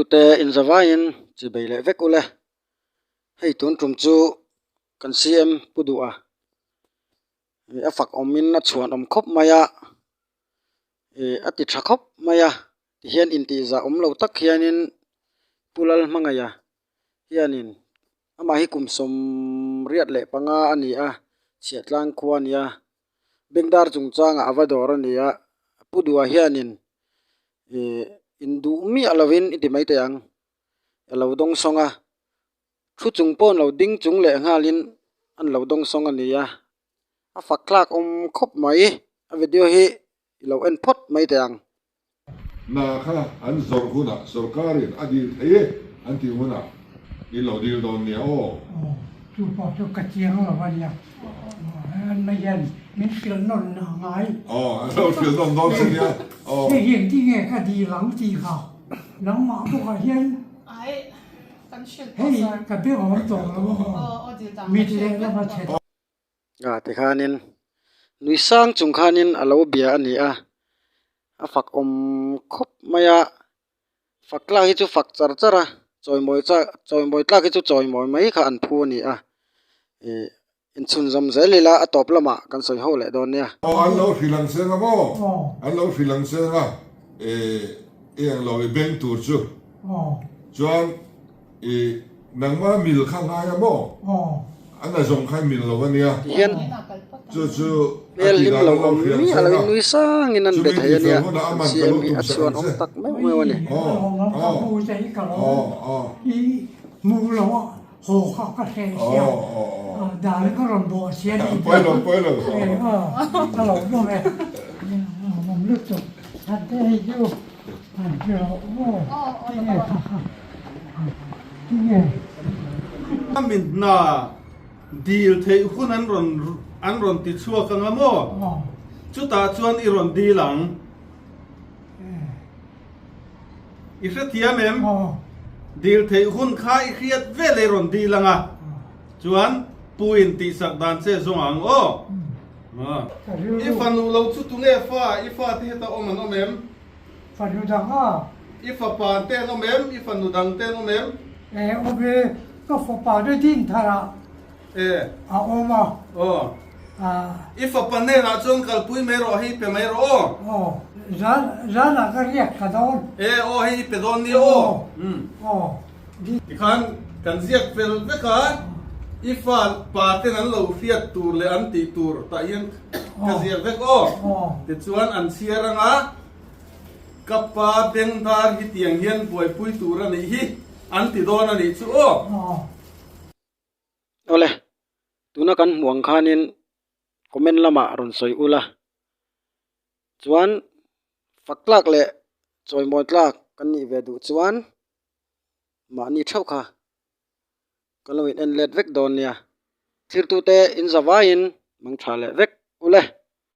Thlirtute inzavaiin chibei leh vek ule. Hei tun tum chu kan CM pu duh a, ih a fak awmin a chhuan awm khawp mai a, ih a ti tha khawp mai a tihian intihzah awm lo tak hianin Pu Lalhmangaih hianin amah hi kum sawmriat leh panga a ni a, chhiahtlang khua a ni a, Bengdar chungchangah a va dawr a ni a, Pu Duha hianin ih induh miah lovin i ti mai teh ang a lo dawng sawng a, thu chung pawh an lo ding chung leh nghalin an lo dawng sawng a ni a, a fak tlak awm khawp mai a video hi i lo en phawt mai teh ang. Hna kha an zawrh hunah sorkarin a dil thei e an tih hunah in lo dil dawn nia aw. Aw, chu pawh chu ka chiang lo a nia. An mai hian min hrilh nawn a ngai. Aw, an lo hrilh nawn dawn che nia. Aw. Hei hi engtin nge ka dil ang tih kha nangmah bawkah hian hei ka be awm tawh lo amaw mit lehlam a chhe. Ah tikhanin nui sang chung khanin a lo bia a ni a, a fak awm khawp mai a, fak tlak hi chu fak char char a, chawimawi chak chawimawi tlak hi chu chawimawi mai kha an phu a ni a, ih inchhunzawm zel ila a tawp lamah kan sawi ho leh dawn nia. Aw an lo hrilh ang seng a maw? An lo hrilh ang seng a, ih i englo i beng tur chu chuan I nangma mil kha ngai a maw? A na zawng kha i mil lo a nia. Tihian Chu chu a hmel tih hlim dan lo an lo awm hriam miah seng loin a. nui sangin an Chumi be thei a tih nia. fel hunah a Kan man ka CM lo hi tum a sak chhuan ang awm che. tak meuh meuh a ni. Aw, aw, aw, aw. Aw, aw, aw. Pawi lo, pawi lo. Min hna dil theih hun an rawn an rawn ti chhuak anga maw? Chutah chuan i rawn dil ang. I hrethiam em? Dil theih hun kha i hriat vel i rawn dil anga chuan pu in tihsak dan che zawng ang aw. I fanu lo chu tunge fa i fate heta awm an awm em? Fanu dang a. I fapa te an awm em? I fanu dang te an awm em? E, awm e, ka fapa te din thar ah E. a awm a. Aw. A. I fapa hnenah chuan kalpui mai rawh, hei pe mai rawh aw. Aw, zan, zanah ka riak thla dawn. E, aw, hei i pe dawn nia aw. Aw, aw. Tikhan kan ziak fel vek a, i fa pa ten an lo hriat tur leh an tih tur tah hian ka ziak vek aw. Tichuan an chhiar anga ka pa bengdar hi tiang hian buaipui tur a nih hi an ti dawn a nih chu aw. Awle, tuna kan hmuh ang khanin comment lamah rawn sawi ula, chuan fak tlak leh chawimawi tlak kan nih ve duh chuan mahni theuh kha kan lo in en let vek dawn nia. Thirtute in zavaiin mang tha leh vek ule.